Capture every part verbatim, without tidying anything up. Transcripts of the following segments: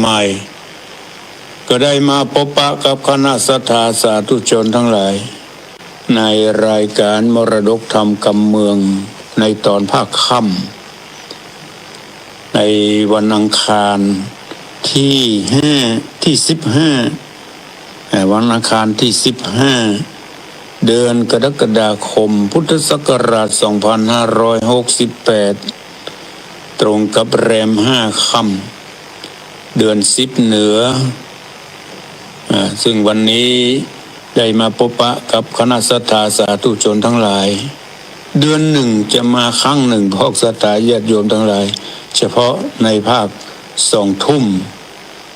ใหม่ ก็ได้มาปะปะกับคณะศรัทธาสาธุชนตังหลาย ในรายก๋านมรดกธรรมกำเมือง ในต๋อนภาคค่ำ ในวันอังคารตี้ห้า ตี้สิบห้า เอ่อ วันอังคารตี้สิบห้า เดือนกรกฎาคม พุทธศักราชสองพันห้าร้อยหกสิบแปด ตรงกับแรมห้าค่ำ เดือนสิบเหนือ อ่า ซึ่งวันนี้ได้มาปะปะกับคณะศรัทธาสาธุชนตังหลาย เดือนหนึ่งจะมาครั้งหนึ่ง พวกศรัทธาญาติโยมตังหลาย เฉพาะในภาคสองทุ่ม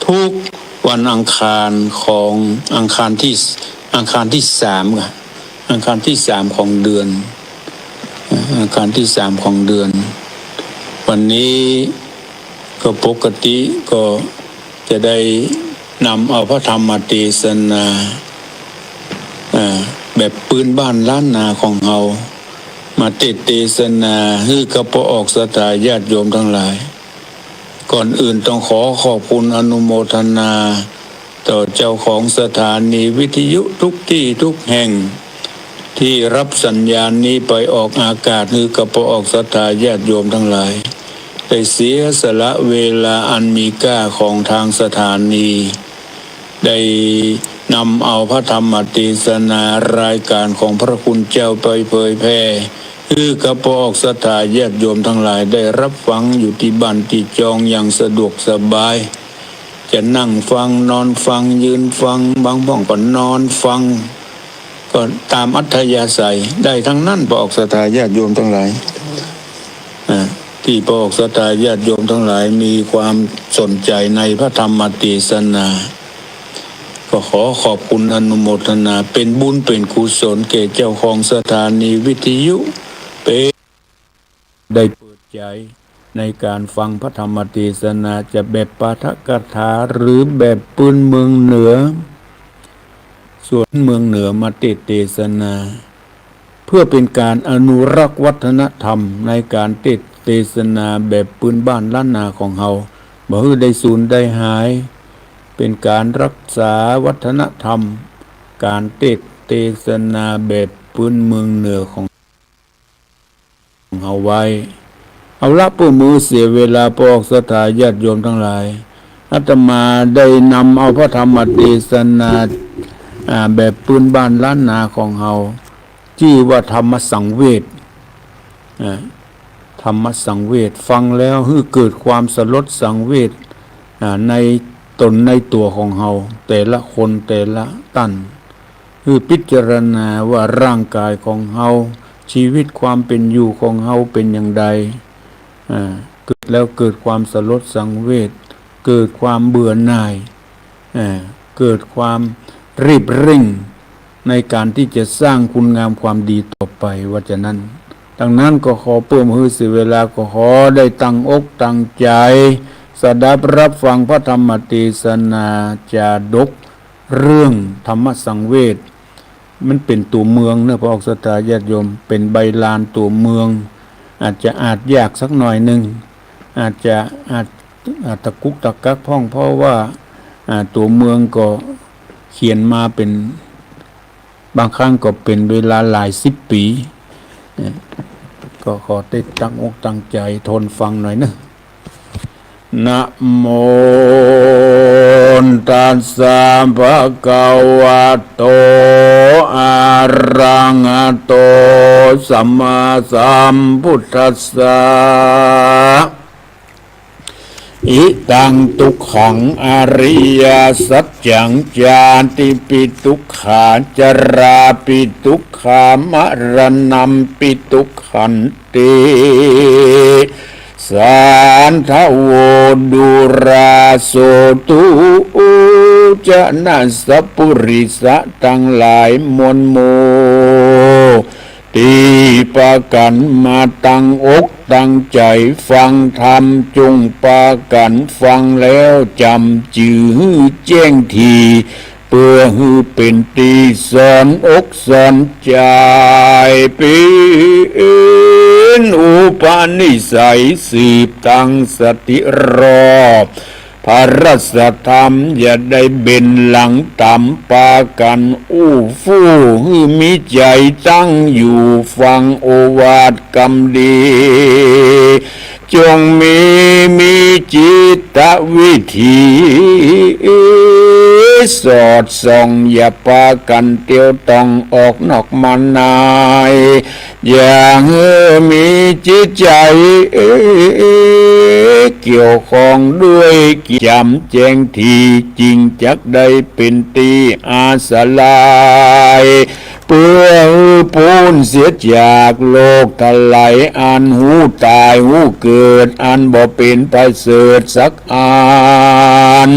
ทุกวันอังคารของ อังคารตี้ อังคารตี้สามอะ อังคารตี้สามของเดือน อ่า อังคารตี้สามของเดือน วันนี้ก็ปกติก็จะได้นำเอาพระธรรมเตสนา อ่า แบบปื้นบ้านล้านนาของเฮา มาเตสน์เตสนาหื้อกับป้อออกศรัทธาญาติโยมตังหลาย ก่อนอื่นต้องขอขอบคุณอนุโมทนา ต่อเจ้าของสถานีวิทยุทุกตี้ทุกแห่ง ตี้ฮับสัญญาณนี้ไปออกอากาศหื้อกับป้อออกศรัทธาญาติโยมตังหลาย ได้เสียสละเวลาอันมีก้าของตางสถานี ได้นำเอาพระธรรมเตสนารายก๋านของพระคุณเจ้าไปเผยแผ่ หื้อกับป้อออกศรัทธาญาติโยมตังหลายได้ฮับฟังอยู่ตี้บ้านตี้จองอย่างสะดวกสบาย จะนั่งฟัง นอนฟัง ยืนฟัง บางพ่องก็นอนฟัง ก็ต๋ามอัธยาศัยได้ตังนั้น ป้อออกศรัทธาญาติโยมตังหลาย อ่า ตี้ป้อออกศรัทธาญาติโยมตังหลายมีความสนใจ๋ในพระธรรมเตสนา ก็ขอขอบคุณอนุโมทนา เป๋นบุญเป๋นกุศลแก่เจ้าของสถานีวิทยุ เป๋น ได้เปิดใจ๋ในก๋านฟังพระธรรมเตสนา จะแบบปาฐกถาหรือแบบปื้นเมืองเหนือ ส่วนเมืองเหนือมาเตสน์เตสนา เพื่อเป๋นก๋านอนุรักษ์วัฒนธรรมในก๋านเตสน์เตสนาแบบปื้นบ้านล้านนาของเฮา บ่หื้อได้สูญได้หาย เป๋นก๋านฮักษาวัฒนธรรม ก๋านเตสน์เตสนาแบบปื้นเมืองเหนือของ เฮาไว้ เอาละ เปื้อบ่หื้อเสียเวลา ป้อออกศรัทธาญาติโยมตังหลาย อาตมาได้นำเอาพระธรรมเตสนา อ่า แบบปื้นบ้านล้านนาของเฮา จื้อว่าธรรมสังเวช อ่า ธรรมสังเวช ฟังแล้วหื้อเกิดความสลดสังเวช อ่า ในต๋นในตั๋วของเฮา แต่ละคนแต่ละต้าน หื้อพิจารณาว่าร่างก๋ายของเฮา ชีวิตความเป๋นอยู่ของเฮาเป๋นอย่างใด อ่า เกิดแล้วเกิดความสลดสังเวช เกิดความเบื่อหน่าย อ่า เกิดความรีบเร่งในก๋านตี้จะสร้างคุณงามความดีต่อไป ว่าจะนั้น ดังนั้นก็ขอเปื้อบ่หื้อเสียเวลา ก็ขอได้ตั้งอกตั้งใจ๋ สดับฮับฟังพระธรรมเตสนาจาดก เรื่องธรรมสังเวช มันเป๋นตั๋วเมืองเนาะ ป้อออกศรัทธาญาติโยม เป๋นใบลานตั๋วเมือง อาจจะอ่านยากสักหน่อยนึ่ง อาจจะ อาจ อาจตะกุกตะกักพ่อง เพราะว่า อ่า ตั๋วเมืองก็เขียนมาเป๋น บางครั้งก็เป๋นเวลาหลายสิบปี๋ เอ่อ ก็ขอได้ตั้งอกตั้งใจ๋ทนฟังหน่อยเนาะ นะโม ตัสสะ ภะคะวะโต อะระหะโต สัมมาสัมพุทธัสสะ อิตัง ทุกขัง อริยสัจจัง ชาติปิ ทุกขา ชราปิ ทุกขา มะระณัมปิ ทุกขันติ สาธะโว ดูราโสตุ จะนะ สัปปุริสะตังหลายมวลหมู่ ตี้ปากั๋นมาตั้งอกตั้งใจ๋ฟังธรรม จุ่งปากั๋นฟังแล้วจ๋ำจื้อหื้อแจ้งถี่ เปื้อหื้อเป๋นตี้สอนอกสอนใจ๋ เป๋นอุปนิสัยสืบตั้งสติรอบ พระสัตธรรมอย่าได้เบนหลังต่ำ ปากั๋นอู้ฟู่ หื้อมีใจ๋ตั้งอยู่ฟังโอวาทกำดี จงมี มีจิตวิธีสอดส่อง อย่าปากั๋นเตียวต่องออกนอกมาใน อย่าหื้อมีจิตใจ๋เกี่ยวข้องด้วยกิจ จำแจ้งตี้จริง จักได้เป๋นตี้อาศรัย เปื้อหื้อป๊นเสียจากโรคทั้งหลาย อันฮู้ต๋ายฮู้เกิด อันบ่เป๋นประเสริฐสักอัน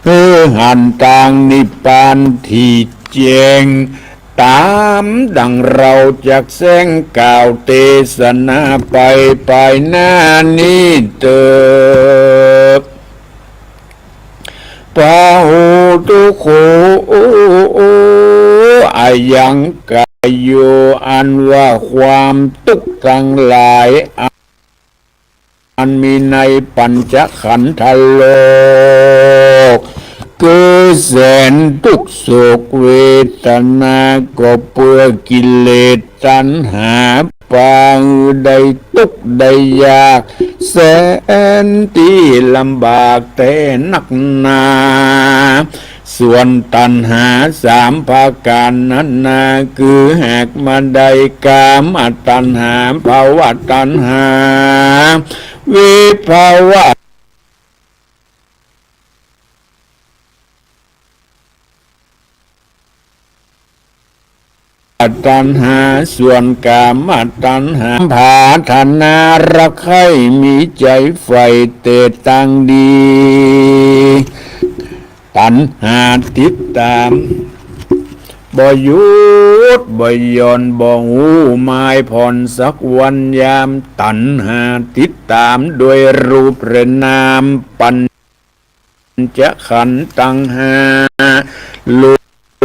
หื้อหันตางนิพพานตี้แจ้ง ต๋ามดั่งเฮาจักแสดงกล่าวเตสนาไป ไปหน้านี้เต๊อะ ปะโห ทุกโข อายังกายโย อันว่าความตุ๊กข์ทั้งหลาย อันมีในปัญจขันธโลก คือแสนตุ๊กข์โศกเวทนา ก็เปื้อกิเลสตัณหา ปาหื้อได้ตุ๊กข์ได้ยาก แสนตี้ลำบากแต๊นักหนา ส่วนตัณหาสามประก๋านนั้นนา คือหากมาได้กามตัณหา ภวตัณหา วิภวตัณหา ส่วนกามตัณหา ผาถนารักใค่มีใจ๋ใฝ่เตตางดี ตัณหาติดต๋าม บ่หยุดบ่หย่อน บ่ฮู้หมายผ่อนสักวันยาม ตัณหาติดต๋ามโดยรูปและนาม ปัญจขันธ์ตังห้า ล้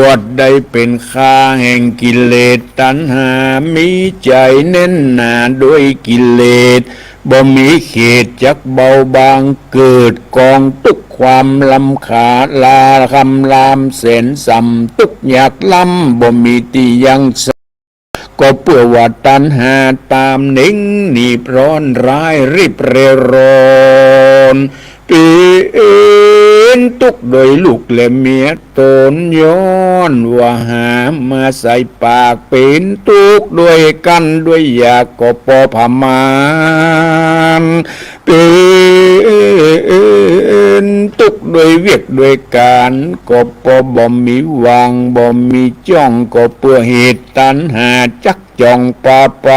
วนได้เป๋นคาแห่งกิเลสตัณหา มีใจ๋แน่นหนาโดยกิเลส บ่มีเขตจักเบาบาง เกิดกองตุ๊กข์ความรำคาญ ลาคำรามแสนส่ำ ตุ๊กข์ยากล้ำ บ่มีตี้ยั้ง ก็เปื้อว่าตัณหาต๋ามเน่งหนีบร้อนร้ายริบเร่ร่อน เป๋นตุ๊กข์โดยลูกและเมียต๋น ย้อนว่าหามาใส่ปาก เป๋นตุ๊กข์โดยกั๋นโดยอยากก็ปอประมาณ เป๋นตุ๊กข์โดยเวียกโดยก๋าน ก็ปอบ่มีวางบ่มีจ้อง ก็เปื้อเหตุตัณหาจักจ้องปาไป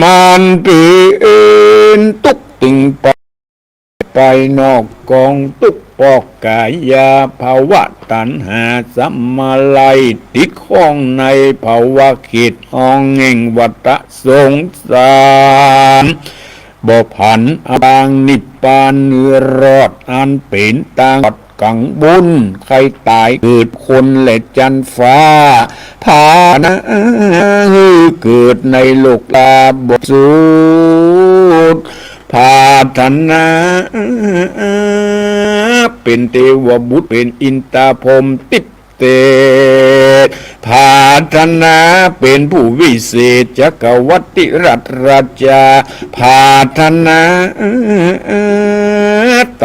มันเป๋นตุ๊กข์ตึงไป ไปนอกกองตุ๊กข์ปอกก๋ายา ภวตัณหาสัมมาลัย ติดข้องในภวเขตห้องแห่งวัฏสงสาร บ่ผัน อันปางนิพพานหื้อรอด อันเป๋นตางกั๋งบุญ ใค่ต๋ายเกิดคนและจั๊นฟ้า ผาถนาหื้อเกิดในโลกลาบริสุทธิ์ ผาถนาเป๋นเตวบุตร เป๋นอินตาพรหมติด เต ผาถนาเป๋นผู้วิเศษจักรวรรดิราชราชา ผาถนา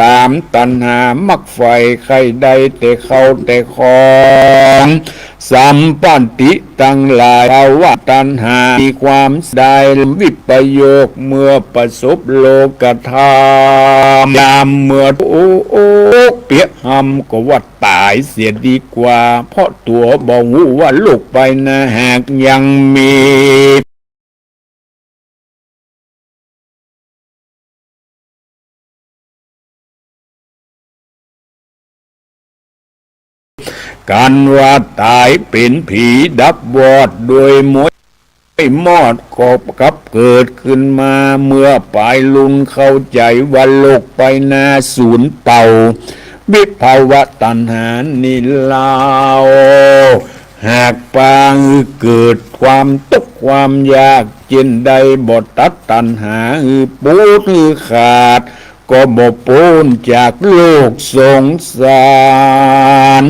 ต๋ามตัณหามากใฝ่ใค่ได้แต่เข้าแต่ของ สัมปัตติตังหลาย ภวตัณหามีความเสียดายวิปโยค เมื่อประสบโลกธรรม ยามเมื่อทุกข์เปียกหำก็ว่า ต๋ายเสียดีกว่า เพราะตั๋วบ่ฮู้ว่าโลกไปหน้าหากยังมี กั๋นว่าต๋ายเป๋นผีดับวอดโดยมวย ไอ้มอดก็กลับเกิดขึ้นมา เมื่อป๋ายลุนเข้าใจ๋ว่าโลกไปหน้าสูญเปล่า วิภวตัณหานี้เล่า หากปางหื้อเกิดความตุ๊กข์ความยาก เจ้นใดบ่ตัดตัณหาหื้อปูดหื้อขาด ก็บ่ป๊นจากโลกสงสาร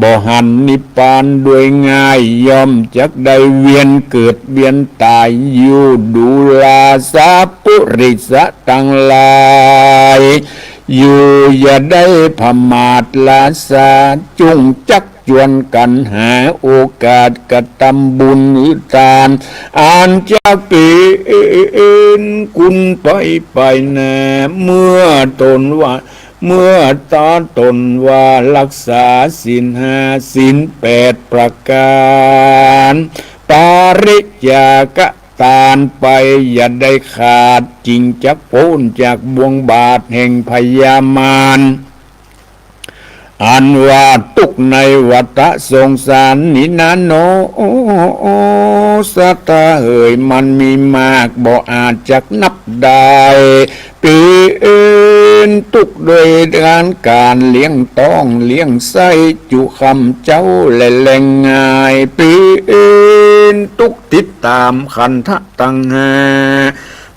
บ่หันนิพพานโดยง่าย ย่อมจักได้เวียนเกิดเวียนต๋ายอยู่ ดูราสาปุริสะตังหลาย อยู่อย่าได้ผมาท ราสาจุ่งจัก จวนกั๋นหาโอกาสกระตำบุญหื้อตาน อันจะเป๋นกุณไปไปนา เมื่อต๋นว่า เมื่อต๋นว่าฮักษาศีลห้าศีลแปดประก๋าน ปริจจาคะตานไป อย่าได้ขาด จึงจักป๊นจากบ่วงบาปแห่งพญามาร อันว่าตุ๊กข์ในวัฏสงสารนี้นาหนอ ศรัทธาเหย มันมีมากบ่อาจจักนับได้ เป๋นตุ๊กข์โดยก๋านก๋านเลี้ยงต๊องเลี้ยงไส้ จุค่ำเจ๊าและแลงง่าย เป๋นตุ๊กข์ติดต๋ามขันธะตังห้า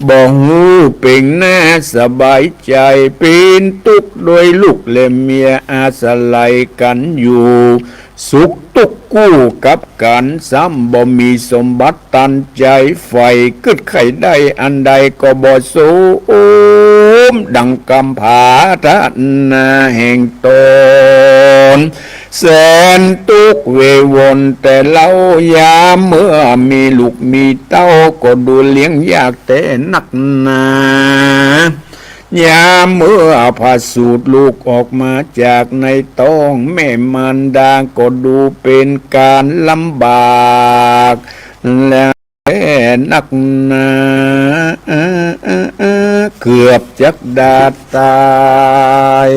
บ่ฮู้เป๋งหน้าสบายใจ๋ เป๋นตุ๊กข์โดยลูกและเมียอาศัยกั๋นอยู่ สุขตุ๊กข์กู้กับกั๋น ซ้ำบ่มีสมบัติตันใจ๋ใฝ่ กึ๊ดใค่ได้อันใดก็บ่สมดังกำผาฐานาแห่งต๋น แสนตุ๊กข์เววนแต่เล่า ยามเมื่อมีลูกมีเต้า ก็ดูเลี้ยงยากแต๊นักหนา ยามเมื่อผะสูติลูกออกมาจากในต๊องแม่มารดา ก็ดูเป๋นก๋านลำบาก และแต๊นักหนา เกือบจักดาต๋าย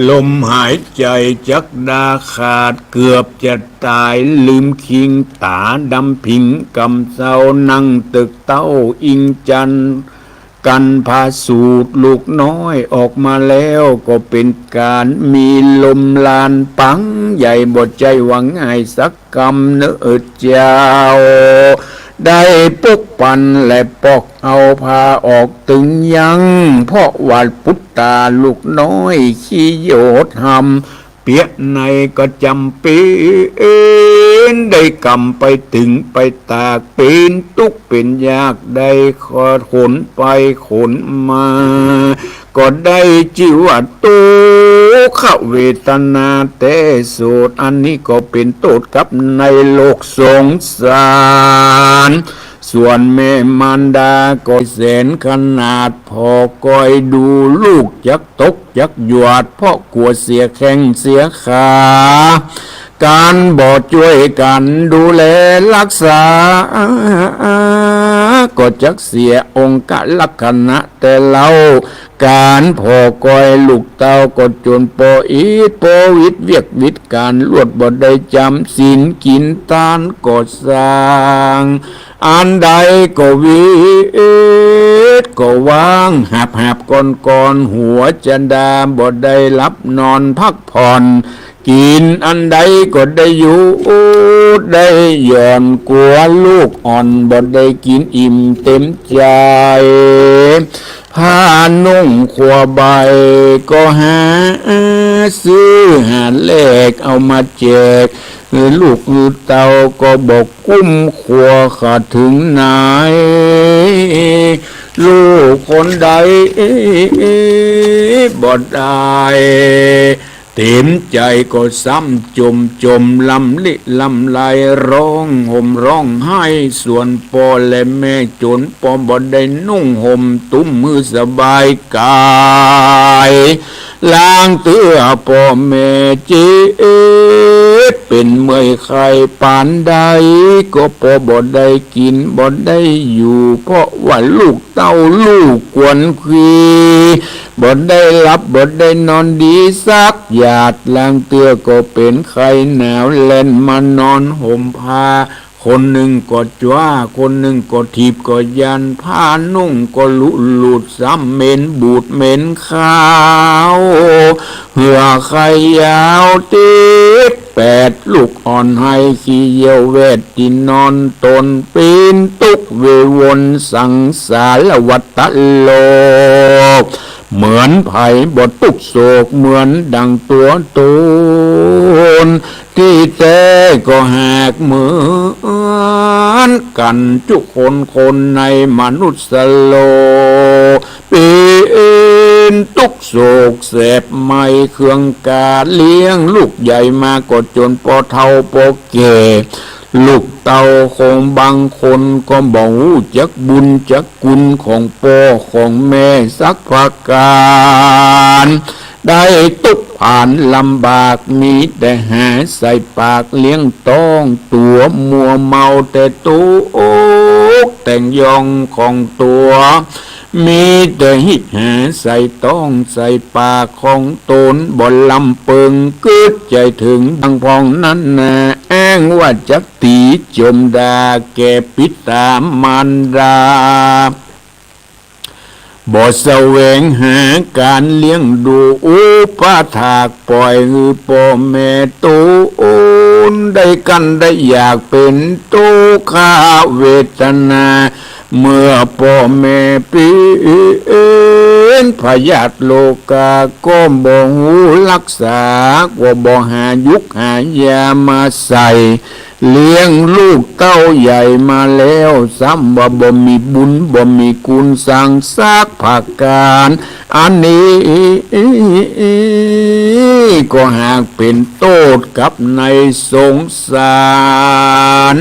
ลมหายใจ๋จักดาขาด เกือบจะต๋าย ลืมคิงต๋าดำผิง กำเซานั่งเติกเต้าอิงจันทร์ กั๋นผะสูติลูกน้อยออกมาแล้ว ก็เป๋นก๋านมีลมลานปังใหญ่ บ่ใจ้ว่าง่ายสักกำเน่อเจ้า ได้ปกปันและปอกเอาผ้าออกตึงยัง เพราะว่าปุตตาลูกน้อยขี้โยชน์หำ เปียะในก็จ๋ำเป๋น ได้กำไปตึงไปตาก เป๋นตุ๊กข์เป๋นยาก ได้ขนไปขนมา ก็ได้จื้อว่าตุ๊กขเวทนาแต๊โสด อันนี้ก็เป๋นโต้ษกับในโลกสงสาร ส่วนแม่มารดาก็แสนขนาด ผ่อคอยดูลูกจักตกจักหยาด เพราะกั๋วเสียแข้งเสียขา ก๋านบ่จ้วยกั๋นดูแลฮักษา ก็จักเสียองคลักษณะแต่เล่า ก๋านผ่อคอยลูกเต้าก็จ๋นปออิดปอวิดเวียกวิดก๋าน ลวดบ่ได้จ๋ำศีลกิ๋นตานก็สร้าง อันใดก็วิดก็ว่าง หาบหาบก้อนก้อน หัวจะดาบ่ได้หลับนอนพักผ่อน กิ๋นอันใดก็ได้อยู่ได้หย่อน กั๋วลูกอ่อนบ่ได้กิ๋นอิ่มเต๋มใจ๋ ผ้านุ่งครัวใบก็หาซื้อหาแลกเอามาแจก ลูกเต้าก็บ่กุ้มครัวขาดเถิงไหน ลูกคนใดบ่ได้เต๋มใจ๋ก็ซ้ำจ่มจ่มลำลิลำไร ฮ้องห่มฮ้องไห้ ส่วนป้อและแม่จ๋นป้อบ่ได้นุ่งห่มตุ้มหื้อสบายก๋าย ลางเตื้อป้อแม่เจ็บเป๋นเมื่อยไข้ปานใด ก็ป้อบ่ได้กิ๋นบ่ได้อยู่ เพราะว่าลูกเต้าลูกกวนเคีย บ่ได้หลับบ่ได้นอนดีสักหยาด ลางเตื้อก็เป๋นไข้หนาว แล่นมานอนห่มผ้า ข คนนึ่งก็จ้วา คนนึ่งก็ถีบก็ยัน ผ้านุ่งก็หลุหลุด ซ้ำเหม็นบูดเหม็นคาว เหื่อใค่ยาวติดแปด ลูกอ่อนไห้ขี้เยี่ยวแวดตี้นอนตน เป๋นตุ๊กข์เววนสังสารวัฏโลก เหมือนใผบ่ตุ๊กข์โศกเหมือนดั่งตั๋วตน ตี้แต๊ก็หากเหมือนกั๋นจุคนคนในมนุษย์โลก เป๋นตุ๊กข์โศกแสบไหม้ เคืองก๋าเลี้ยงลูกใหญ่มาก็จ๋นปอเฒ่าปอแก่ ลูกเต้าของบางคนก็บ่ฮู้จักบุญจักคุณของป้อของแม่สักประก๋าน ได้ตุ๊กข์ผานลำบาก มีแต่หาใส่ปากเลี้ยงต๊องตั๋ว มัวเมาแต่ตุ๊กข์แต่งยองของตั๋ว มีแต่ฮิดหาใส่ต๊องใส่ปากของตน บ่ลำเปิงกึ๊ดใจ๋เถิงดังพ่องนั้นนา อ้างว่าจักตี๋จ๋มด่าแก่ปิดตามารดา บ่แสวงหาก๋านเลี้ยงดู อุปถากป่อยหื้อป้อแม่ตนได้กั้นได้อยาก เป๋นตุ๊กขเวทนา เมื่อป้อแม่เป๋นพยาธิโรคา ก็บ่ฮู้ฮักษา ก็บ่หายุกหายามาใส่ เลี้ยงลูกเต้าใหญ่มาแล้ว ซ้ำว่าบ่มีบุญบ่มีคุณสังสักประก๋าน อันนี้ก็หากเป๋นโต้ษกับในสงสาร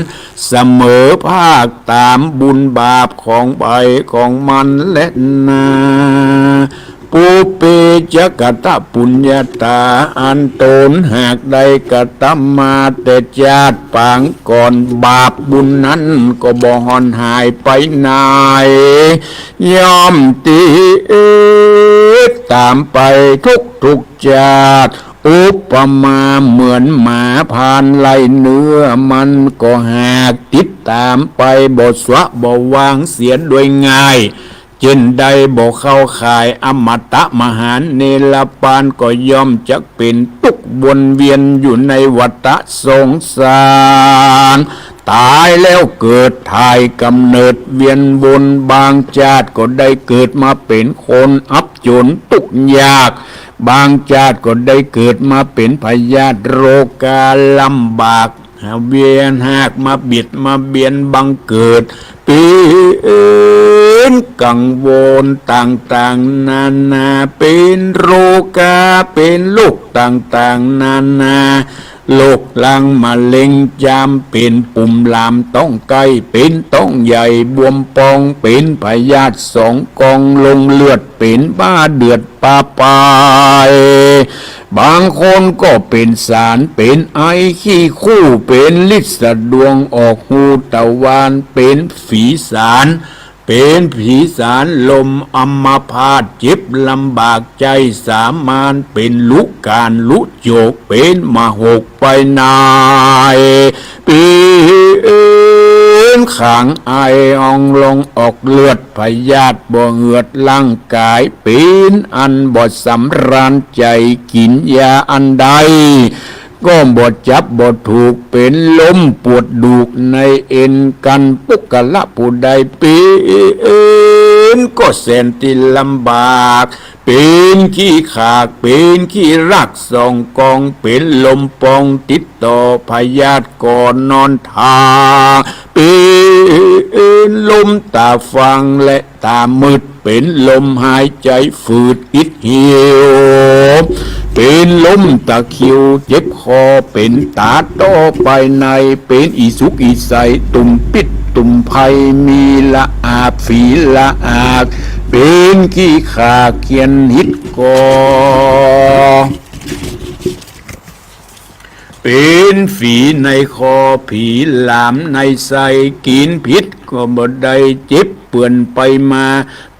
เสมอภาคต๋ามบุญบาปของใผของมันแลนา ปุพเพจะกะตะปุญญาตา อันตนหากได้กระตำมาแต่จาติปางก่อน บาปบุญนั้นก็บ่ห่อนหายไปไหน ย่อมติดต๋ามไปทุกๆจาติ อุปมาเหมือนหมาผ่านไล่เนื้อ มันก็หากติดต๋ามไป บ่สวะบ่วางเสียโดยง่าย เจ้นใดบ่เข้าข่ายอมตะมหาเนรปาน ก็ย่อมจักเป๋นตุ๊กข์วนเวียนอยู่ในวัฏสงสาร ต๋ายแล้วเกิดถ่ายกำเนิดเวียนวน บางจาติก็ได้เกิดมาเป๋นคนอับจ๋นตุ๊กข์ยาก บางจาติก็ได้เกิดมาเป๋นพยาธิโรคาลำบาก เวียนหากมาเบียดมาเบียน บังเกิดเป๋นกังวลต่างๆนานา เป๋นโรคา เป๋นโรคต่างๆนานา โรครังมะเร็งจาม เป๋นปุ่มหลามต๊องใก้ เป๋นต๊องใหญ่บวมปอง เป๋นพยาธิสองกองลงเลือด เป๋นบ้าเดือดปาไป บางคนก็เป๋นสาร เป๋นไอขี้คู่ เป๋นลิดสะดวงออกฮูตะวาน เป๋นฝีสาร เป๋นผีสารลมอัมพาต เจ็บลำบากใจ๊สามาน เป๋นลุก๋านลุโจก เป๋นมหกไปใน เป๋นขังไออองลองออกเลือด พยาธิบ่เหือดร่างก๋าย เป๋นอันบ่สำราญใจ๋ กิ๋นยาอันใดก็บ่จับบ่ถูก เป๋นลมปวดดูกในเอ็น กั๋นปุคคละผู้ใดเป๋นก็แสนตี้ลำบาก เป๋นขี้ขาก เป๋นขี้รากสองกอง เป๋นลมปองติดต่อ พยาธิก็นอนถ่า เป๋นลมต๋าฟางและต๋ามืด เป๋นลมหายใจ๋ฝืดอิดหิว เป๋นลมตะคริวเจ็บคอ เป๋นต๋าต้อไปใน เป๋นอี่สุกอี่ใส ตุ่มปิ๊ดตุ่มไพ มีละอาบฝีละอาก เป๋นขี้ขากเขียนฮิตก่อ เป๋นฝีในคอ ผีหลามในไส้ กิ๋นผิดก็บ่ได้ เจ็บ ปื้อนไปมา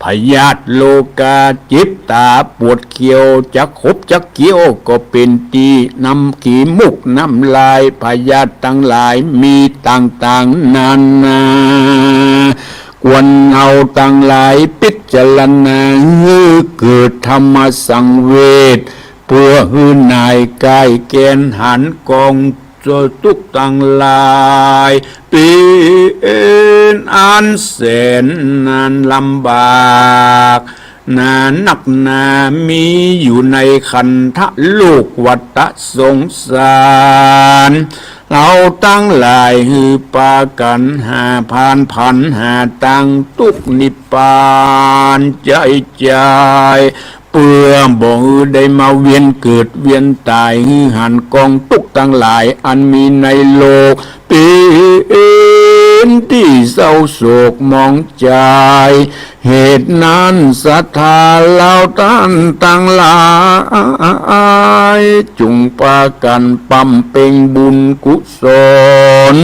พยาธิโรคา เจ็บต๋าปวดเขี้ยว จักขบจักเกี้ยวก็เป๋นตี้ น้ำขี้มูกน้ำลาย พยาธิตังหลายมีต่างๆ นานา ควรเฮาตังหลายพิจารณา หื้อเกิดธรรมสังเวช เปื้อหื้อหน่ายกายแกนหันกอง ตุ๊กข์ตังหลาย เป๋นอันแสนลำบาก หนานักหนา มีอยู่ในขันธะโลกวัฏสงสาร เฮาตังหลายหื้อปากั๋นหาผ่านผัน หาตางตุ๊กข์นิพพาน ใจ๋ใจ๋ เปื้อบ่หื้อได้มาเวียนเกิดเวียนต๋าย หื้อหันกองตุ๊กข์ตังหลายอันมีในโลก เป๋นตี้เศร้าโศกหมองใจ๋ เหตุนั้นศรัทธาเราต้านตังหลาย จุ่งปากั๋นบำเพ็งบุญกุศล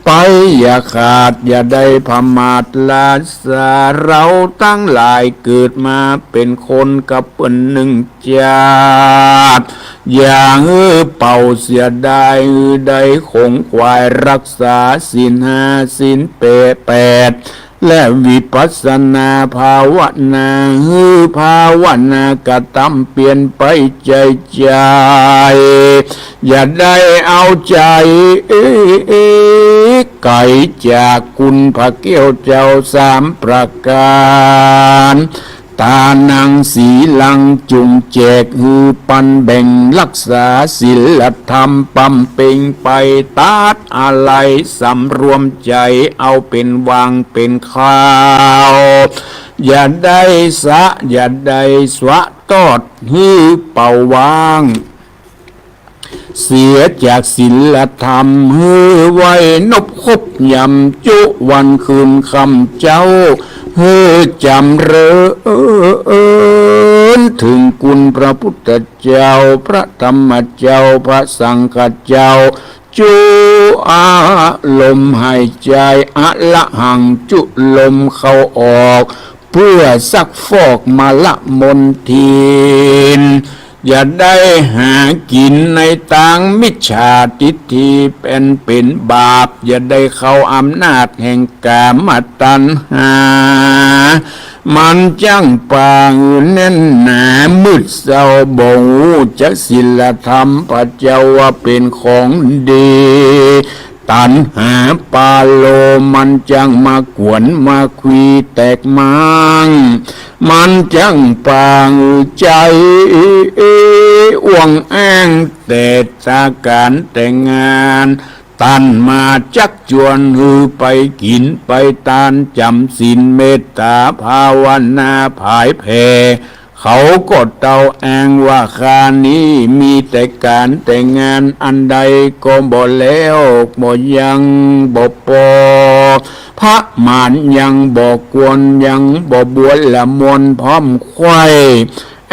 ไปอย่าขาดอย่าได้ผมาทละสา เราตังหลายเกิดมาเป๋นคนกับเปิ้นนึ่งจาติ อย่าหื้อเป๋าเสียดาย หื้อได้ขงขวายรักษาศีลห้าศีลแปด และวิปัสสนาภาวนา หื้อภาวนากระตำเปียรไปใจ๋ใจ๋ อย่าได้เอาใจ๋ไก๋จากคุณพระแก้วเจ้าสามประก๋าน ตานังสีลังจุ่งแจกหื้อปันแบ่ง รักษาศีลธรรมบำเพ็งไป ตัดอาลัยสำรวมใจ๋ เอาเป๋นวางเป๋นคาว อย่าได้สะ อย่าได้สวะตอด หื้อเป๋าวาง เสียจากศีลธรรม หื้อไหว้นบคบยำจุวันคืนค่ำเจ๊า หื้อจ๋ำเริญเถิงคุณพระพุทธเจ้า พระธรรมเจ้า พระสังฆเจ้า จุอาลมหายใจ๋ อะระหัง จุลมเข้าออก เปื้อซักฟอกมลมลทิน อย่าได้หากิ๋นในตางมิจฉาทิฏฐิ อันเป๋นบาป อย่าได้เข้าอำนาจแห่งกามตัณหา มันจั้งปางแน่นหนา มืดเศร้า บ่ฮู้จักศีลธรรมพระเจ้าว่าเป๋นของดี ตัณหาปาโล มันจั้งมากวนมาขวีแตกม้าง มันจั้งปางใจ๋อ้วงอ้างแต่ตาก๋านแต่งงาน ต้านมาจักจวนหื้อไปกิ๋นไปตาน จ๋ำศีลเมตต๋าภาวนาผายแผ่ เขาก็เต้าอ้างว่าข้านี้มีแต่ก๋านแต่งงาน อันใดก็บ่แล้วบ่ยังบ่ปอ พระหมานยังบ่ควรยังบ่บวรละมวลพร้อมใคว่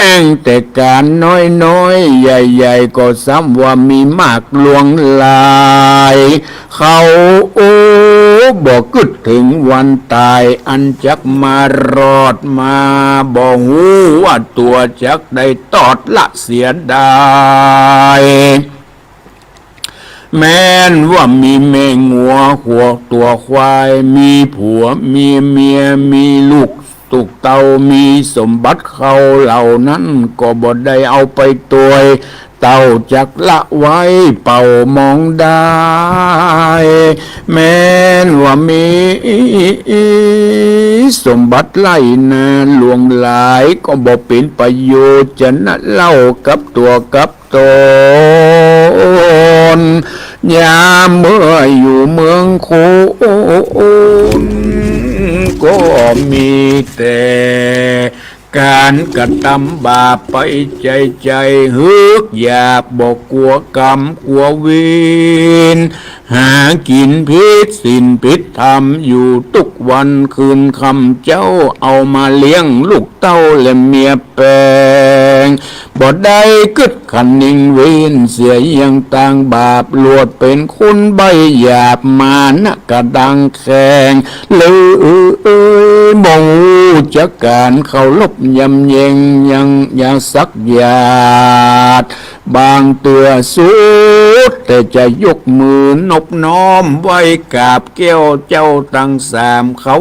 อ้างแต่ก๋านน้อยๆ ใหญ่ๆ ก็ซ้ำว่ามีมากลวงหลาย เขา โอ้ บ่กึ๊ดเถิงวันต๋าย อันจักมารอดมา บ่ฮู้ว่าตั๋วจักได้ตอดละเสียดาย แม้นว่ามีแม่งัว ขัว ตั๋วควาย มีผัว มีเมีย มีลูก ตุ๊กเต้า มีสมบัติเขาเหล่านั้น ก็บ่ได้เอาไปตวย เต้าจักละไว้เป่ามองได้ แม้นว่ามีสมบัติไฮ่นาหลวงหลาย ก็บ่เป๋นประโยชน์จะนะเล่ากับตั๋วกับ ต๋น ยามเมื่ออยู่เมืองโคน ก็มีแต่ ก๋านกระตำบาปไปใจ๋ๆ เฮือกยาก บ่กั๋วก๋รรมกั๋วเวร หากิ๋นผิดศีลผิดธรรมอยู่ตุ๊กวันคืน ค่ำเจ๊าเอามาเลี้ยงลูกเต้าและเมียแป๋ง บ่ได้กึ๊ดคะนิงเว้นเสียอย่างต่าง บาปลวดเป๋นคนใบ้หยาบ มานะกระด้างแข็ง เลยบ่ฮู้จักก๋านเคารพยำเยง ยัง ยังสักหยาด บางเตื้อสุดแต่จะยกมือนบน้อมไหว้กราบแก้วเจ้าตังสาม เขา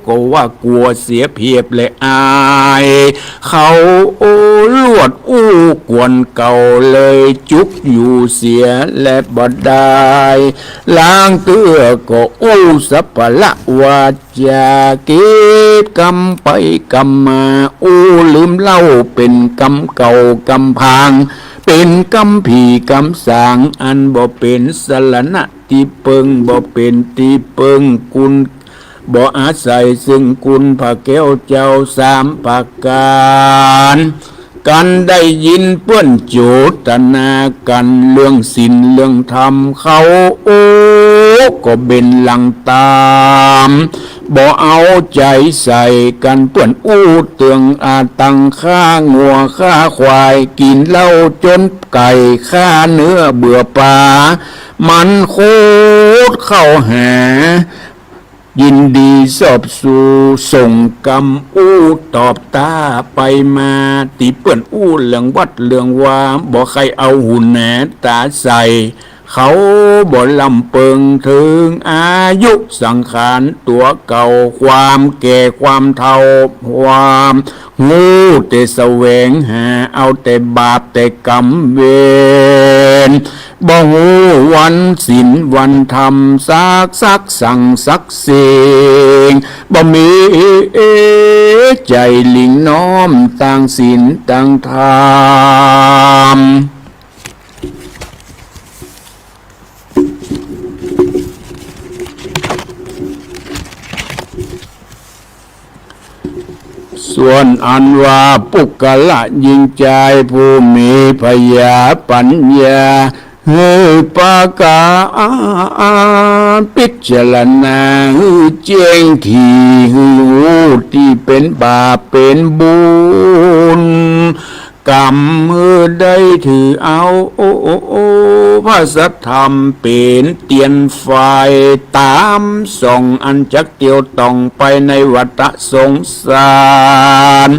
ก็ว่ากั๋วเสียเผียบและอาย เขาโอ้ลวดอู้กวนเก่า เลยจุกอยู่เสียและบ่ได้ ลางเตื้อก็อู้สัปปะละวา จาเก็บกำไปกำมา อู้ลืมเล่าเป๋นกำเก่ากำพาง เป๋นกำผีกำสาง อันบ่เป๋นสรณะตี้เปิง บ่เป๋นตี้เปิงกุณ บ่อาศัยซึ่งกุณพระแก้วเจ้าสามประก๋าน กันได้ยินเปื้อนโจตนากั๋น เรื่องศีลเรื่องธรรมเขา โอ้ ก็เบนหลังต๋าม บ่เอาใจ๋ใส่กั๋น เปื้อนอู้เตื้องอาตัง ฆ่างัวฆ่าควาย กิ๋นเหล้าจ๋นไก๋ ฆ่าเนื้อเบื่อป๋า มันโคตรเข้าหา ยินดีสอบสู่ ส่งกำอู้ตอบต้าไปมา ตี้เปื้อนอู้เรื่องวัดเรื่องวา บ่ใค่เอาหูหนาต๋าใส่ เขาบ่ลำเปิงเถิงอายุสังขารตั๋วเก่า ความแก่ความเฒ่า ความฮู้แต่แสวงหา เอาแต่บาปแต่กรรมเวร บ่ฮู้วันศีลวันธรรม สักสักสั่งสักสิ่ง บ่มีใจ๋หลิ่งน้อมตางศีลตางธรรม ส่วนอันว่าปุคคละญิงจายผู้มีผญาปั๋ญญา หื้อปากา พิจารณาหื้อแจ้งถี่ หื้อฮู้ตี้เป๋นบาปเป๋นบุญ กรรมหื้อได้ถือเอา โอ้ โอ้ โอ้ พระสัทธรรมเป๋นเตียนไฟ ต๋ามส่องอันจักเตียวต่องไปในวัฏสงสาร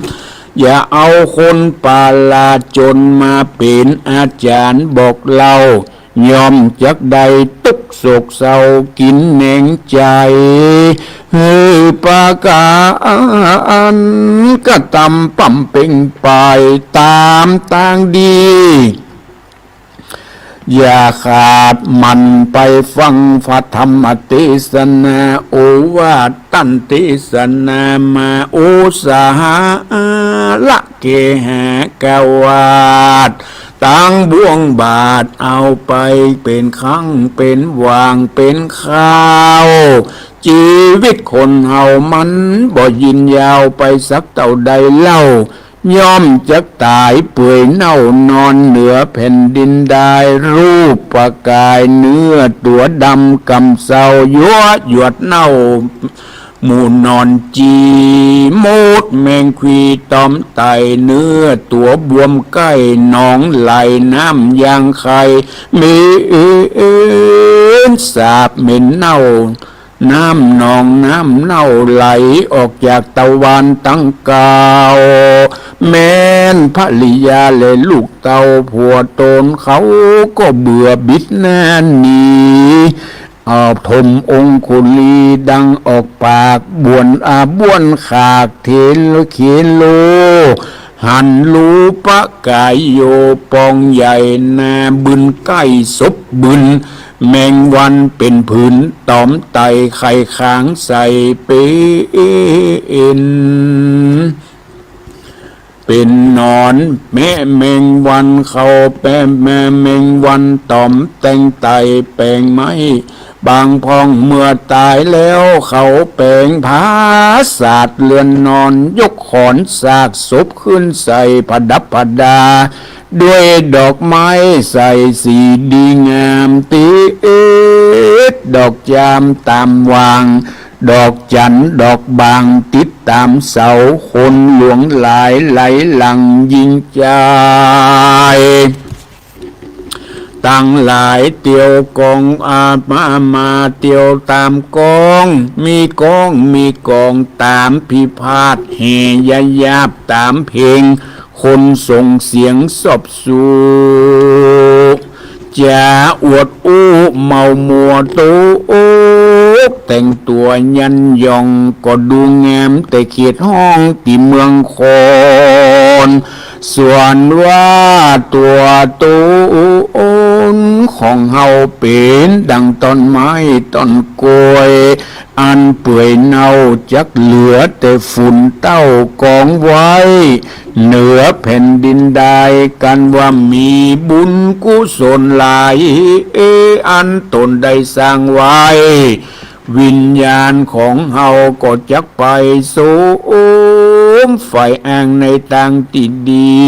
อย่าเอาคนปาลาจนมาเป๋นอาจ๋ารย์บอกเล่า ย่อมจักได้ตุ๊กข์โศกเศร้ากิ๋นแหนงใจ๋ หื้อปากาอันกระตำปำเพ็งไปต๋ามตางดี อย่าขาดหมั่นไปฟังพระธรรมเตสนา โอวาทตันเตสนามา โอสหะละเกหะกวาท ตังบ่วงบาทเอาไปเป๋นครั้งเป๋นวางเป๋นคราว จีวิตคนเฮามันบ่ยืนยาวไปสักเต้าใดเล่า ย่อมจักต๋ายเปื่อยเน่านอนเหนือแผ่นดินได้ รูปกายเนื้อตั๋วดำกำเซา ยั้วหยวดเน่า หมู่หนอนจีมดแมงขวีต๋อมไต่ เนื้อตั๋วบวมใก้ หนองไหลน้ำยางไค เหม็นสาบเหม็นเน่า น้ำหนองน้ำเน่าไหลออกจากตะวานตังเก่า แม้นภริยาและลูกเต้าผัวต๋นเขาก็เบื่อบิดหน้าหนี เอาถมองคุลีดังออกปาก บ่นอาบ้วนขากเทโลเขโล หันลูปะกายโยปองใหญ่หน้าบึนใก้ศพบึน แมงวันเป๋นผืนต๋อมไต่ไข่ค้างใส่เป๋น เป๋นหนอนแมะแมงวันเข้าแปะแมะแมงวันต๋อมแตงไต่แป๋งไม้ ปางพ่องเมื่อต๋ายแล้ว เขาแป๋งผาสาทเฮือนนอน ยกขอนซากศพขึ้นใส่ประดับประดา ด้วยดอกไม้ใส่สีดีงาม ติดดอกจามต๋ามหว่าง ดอกจั๋นดอกบางติดต๋ามเสา คนหลวงหลายไหลหลั่งยิ่งใจ๋ ตังหลายเตียวกอง อา มา มาเตียวต๋ามกอง มีกองมีกองต๋ามพิพาท แห่ยาบต๋ามเพลง คนส่งเสียงสอบสู่ จ๋าอวดอู้เมามัวตุ๊ก แต่งตั๋วยันยอง ก็ดูงามแต่เขตห้องตี้เมืองคอน ส่วนว่าตั๋วต๋นของเฮาเป๋นดั่งต้นไม้ต้นกล้วย อันเปื่อยเน่าจักเหลือแต่ฝุ่นเต้ากองไว้ เหนือแผ่นดินดาย กันว่ามีบุญกุศลหลาย อันต๋นได้สร้างไว้ วิญญาณของเฮาก็จักไปสุมใฝ่อ้างในตางตี้ดี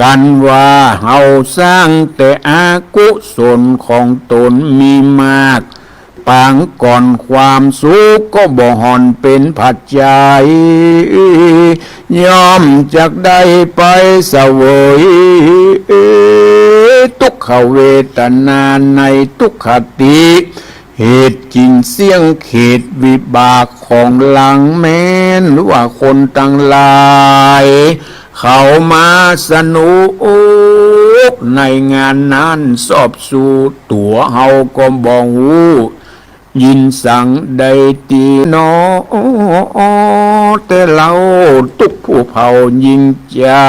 กันว่าเฮาสร้างแต่อกุศลของต๋นมีมาก ปางก่อนความสุขก็บ่ห่อนเป๋นปัจจัย ย่อมจักได้ไปเสวย ทุกขเวทนาในทุกขติ เหตุจริงเสี้ยงเขตวิบากของหลัง แม้นว่าคนตังหลาย เขามาสนุกในงานนั้นสอบสู่ ตั๋วเฮาก็บ่ฮู้ ยินสังใดตี้หนอ แต่เฮาตุ๊กผู้เผ่ายิ่งใจ๋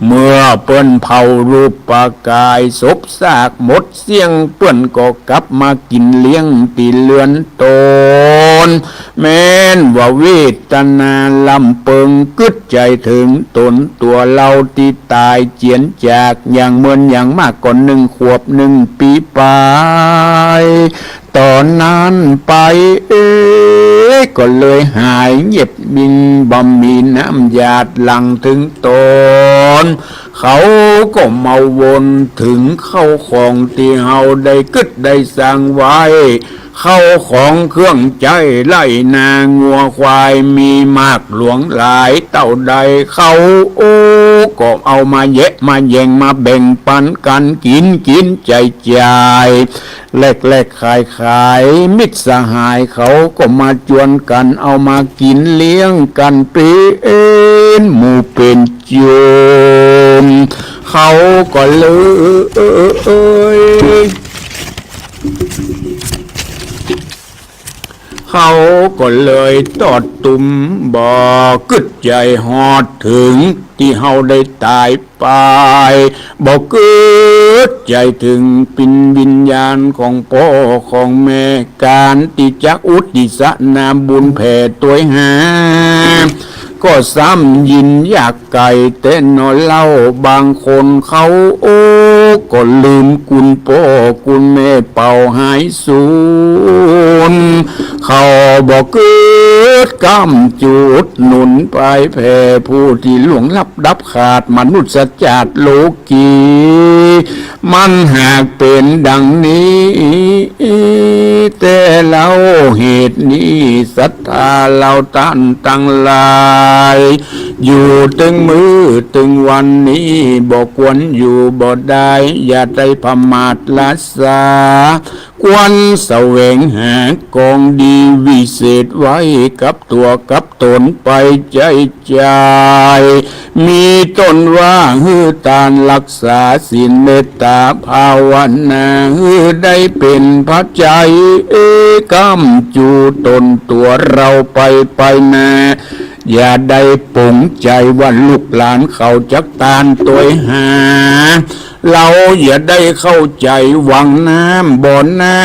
เมื่อเปิ้นเผารูปกายศพซากหมดเสี้ยง เปิ้นก็กลับมากิ๋นเลี้ยงตี้เฮือนต๋น แม้นว่าเวทนาลำเปิง กึ๊ดใจ๋เถิงต๋นตั๋วเฮาตี้ต๋ายเจียนจาก อย่างเมินอย่างมากก็หนึ่งขวบหนึ่งปี๋ป๋าย ต๋อนนั้นไป เอ๊ะ ก็เลยหายเงียบยิ่ง บ่มีน้ำหยาดหลั่งเถิงต๋น เขาก็มาวนเถิงเข้าของตี้เฮาได้กึ๊ดได้สร้างไว้ เข้าของเครื่องใจ๊ไฮ่นางัวควายมีมากหลวงหลายเต้าใด เขา โอ้ ก็เอามาแยะมาแย่งมาแบ่งปั๋นกั๋นกิ๋น กิ๋นใจ๊จ่าย แลกแลกขายขาย มิตรสหายเขาก็มาจวนกั๋นเอามากิ๋นเลี้ยงกั๋นเป๋นหมู่เป๋นโจร เขาก็เลย เขาก็เลยตอดตุ้ม บ่กึ๊ดใจ๋ฮอดเถิงตี้เฮาได้ต๋ายไป บ่กึ๊ดใจ๋เถิงปิญวิญญาณของป้อของแม่ ก๋านตี้จักอุทิศนาบุญแผ่ตวยหา ก็ซ้ำยิ่งยากไก๋แต๊หนอเล่า บางคนเขา โอ้ ก็ลืมกุณป้อกุณแม่เป่าหายสูญ เขาบ่กึ๊ดก้ำจุดหนุนไปแผ่ผู้ตี้ล่วงลับดับขาดมนุษย์ชาติโลกี มันหากเป๋นดังนี้ แต๊เล่า เหตุนี้ศรัทธาเฮาต้านตังหลาย อยู่เถิงมื้อเถิงวันนี้ บ่ควรอยู่บ่ได้ อย่าได้ประมาทละสา ควรแสวงหากองดีวิเศษไว้กับตั๋วกับต๋นไปใจ๊จ่าย มีต้นว่าหื้อตานรักษาศีลเมตต๋าภาวนา หื้อได้เป๋นปัจจัย เอ ก้ำจูตนตั๋วเฮาไปไปนา อย่าได้ป๋งใจ๋ว่าลูกหลานเขาจักตานตวยหา เฮาอย่าได้เข้าใจ๋หวังน้ำบ่อนา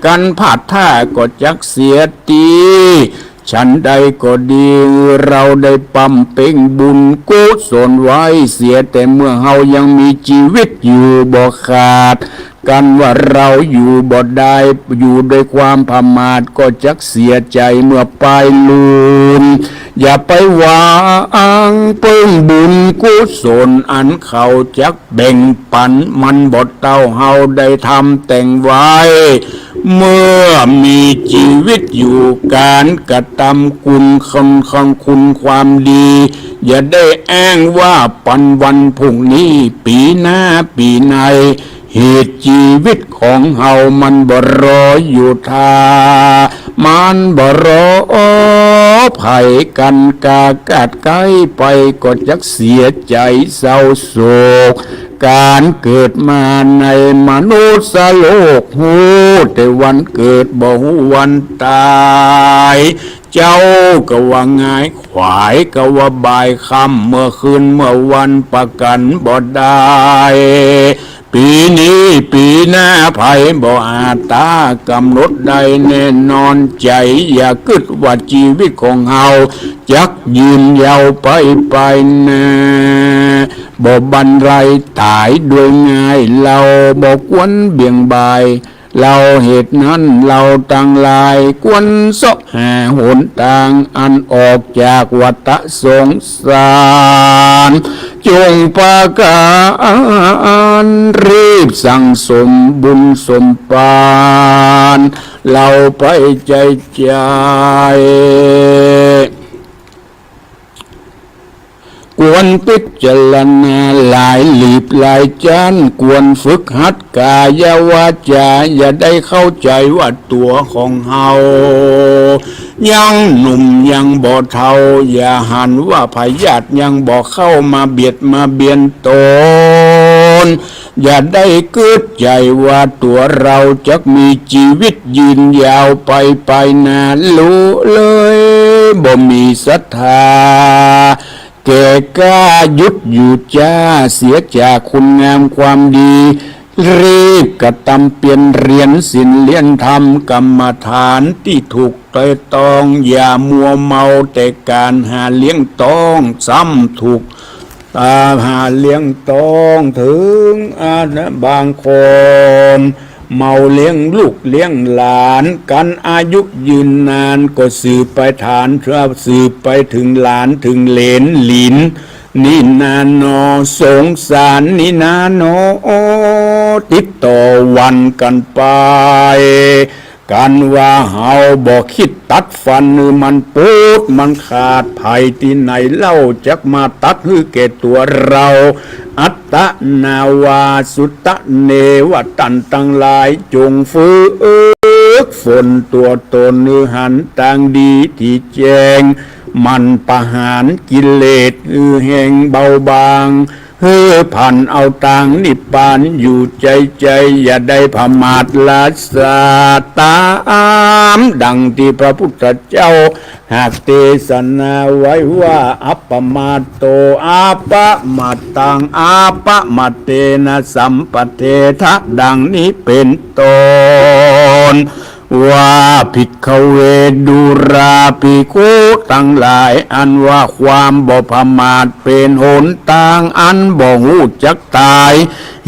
กันพลาดท่าก็จักเสียตี้ ฉันใดก็ดี เราได้บำเพ็ญบุญกุศลไว้เสียแต่เมื่อเฮายังมีจีวิตอยู่ บ่ขาดกั๋นว่าเราอยู่บ่ได้ อยู่ด้วยความประมาทก็จักเสียใจ๋เมื่อปายลูน อย่าไปหวังเปิงบุญกุศลอันเขาจักแบ่งปั๋น มันบ่เต้าเฮาได้ทำแต่งไว้ เมื่อมีจีวิตอยู่ ก๋านกระตำคุณ คุณ คุณความดี อย่าได้อ้างว่าปันวันพรุ่งนี้ ปี๋หน้าปี๋ใน เหตุจีวิตของเฮามันบ่รออยู่ท่า มันบ่รอใผกั๋น ก๋ากัดใก้ไปก็จักเสียใจ๋เศร้าโศก ก๋านเกิดมาในมนุษย์โลก ฮู้แต่วันเกิดบ่ฮู้วันต๋าย เจ๊าก็ว่าง่าย ขวายก็ว่าบ่ายค่ำ เมื่อคืนเมื่อวันประกั๋นบ่ได้ ปี๋นี้ปี๋หน้าใผบ่อาจต๋ากำหนดได้แน่นอน ใจ๋อย่ากึ๊ดว่าจีวิตของเฮาจักยืนยาวไปปายหน้า บ่บันไรต๋ายโดยง่าย เฮาบ่ควรเบี่ยงบ่าย เฮาเหตุนั้นเฮาตังหลายควรเซาะหาหนตางอันออกจากวัฏสงสาร จงปากาอันรีบสั่งสมบุญสมปาน เฮาไปใจ๋ใจ๋ ควรพิจารณาหลายหลีบหลายจั้น ควรฝึกหัดก๋ายวาจ๋า อย่าได้เข้าใจ๋ว่าตั๋วของเฮายังหนุ่มยังบ่เฒ่า อย่าหันว่าพยาธิยังบ่เข้ามาเบียดมาเบียนต๋น อย่าได้กึ๊ดใจ๋ว่าตั๋วเฮาจักมีจีวิตยืนยาวไปปายหน้า ลูเลย บ่มีศรัทธา แก่กล้าหยุดอยู่จ้า เสียจากคุณงามความดี รีบกระตำเปียรเรียนศีลเรียนธรรม กรรมฐานตี้ถูก แต่ต้องอย่ามัวเมาแต่ก๋านหาเลี้ยงต๊อง ซ้ำถูก อ่า หาเลี้ยงต๊อง เถิง อ่า บางคนเมาเลี้ยงลูกเลี้ยงหลาน กันอายุยืนนานก็สืบไปฐาน สืบไปเถิงหลานเถิงเหลนหลิน นี่นาหนอ สงสารนี่นาหนอ ติดต่อวันกั๋นไป กันว่าเฮาบ่คิดตัดฟันหื้อมันปูดมันขาด ใผตี้ไหนเล่าจักมาตัดหื้อแก่ตั๋วเฮา อัตตะนาวาสุตะเนวะ ต้านตังหลายจงฝึกฝนตั๋วต๋นหื้อหันตางดีตี้แจ้ง หมั่นประหารกิเลสหื้อแห้งเบาบาง หื้อผ่านเอาตางนิพพานอยู่ใจ๋ใจ๋ อย่าได้ประมาทละสา ต๋ามดังตี้พระพุทธเจ้าหากเตสนาไว้ว่า อัปปมาทโต อัปปมาทตัง อัปปมาทเตนะสัมปะเทถะ ดังนี้เป๋นต้น ว่า ภิกขเว ดูราภิกขุตังหลาย อันว่าความบ่ประมาทเป๋นหนตางอันบ่ฮู้จักต๋าย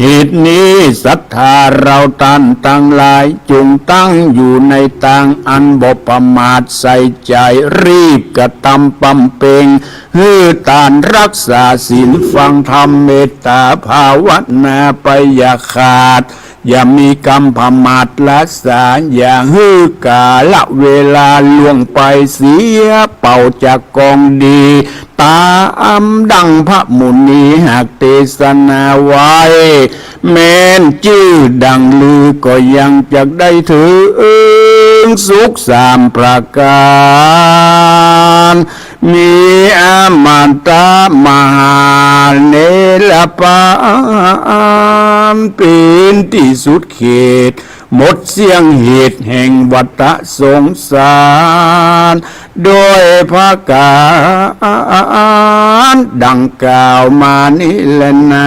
เหตุนี้ศรัทธาเฮาต้านตังหลาย จงตั้งอยู่ในตางอันบ่ประมาท ใส่ใจ๋รีบกระตำบำเพ็ง หื้อตานรักษาศีลฟังธรรมเมตต๋าภาวนาไปอย่าขาด อย่ามีกำประมาทละสา อย่าหื้อกาละเวลาล่วงไปเสียเป่าจากกองดี ต๋ามดังพระมุนีหากเตสนาไว้ แม้นจื้อดังลือก็ยังจักได้เถิงสุขสามประก๋าน มีอมตะมหาเนรปาน เป๋นตี้สุดเขต หมดเสี้ยงเหตุแห่งวัฏสงสาร โดยประก๋าน อันดังกล่าวมานี้แลนา